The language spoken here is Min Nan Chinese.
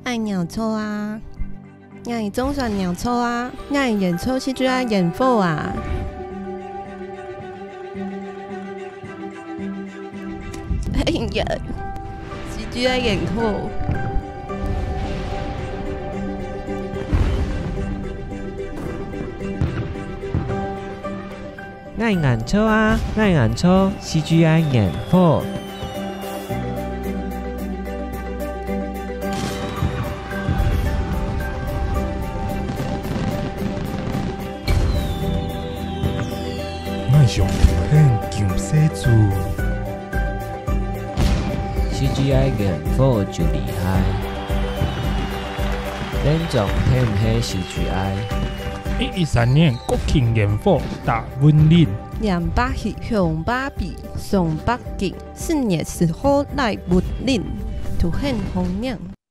愛鳥草啊！𠊎總算鳥草啊！𠊎演出時就愛煙火啊！哎呀，時就愛煙火。𠊎演出啊！𠊎演出時就愛煙火。𠊎上凸顯強寫字。時就愛煙火就厲害。恁總聽毋起時就愛。113年國慶煙火大溫嶺。200歲熊巴閉上北京，4月10號來雲嶺，凸顯風嶺。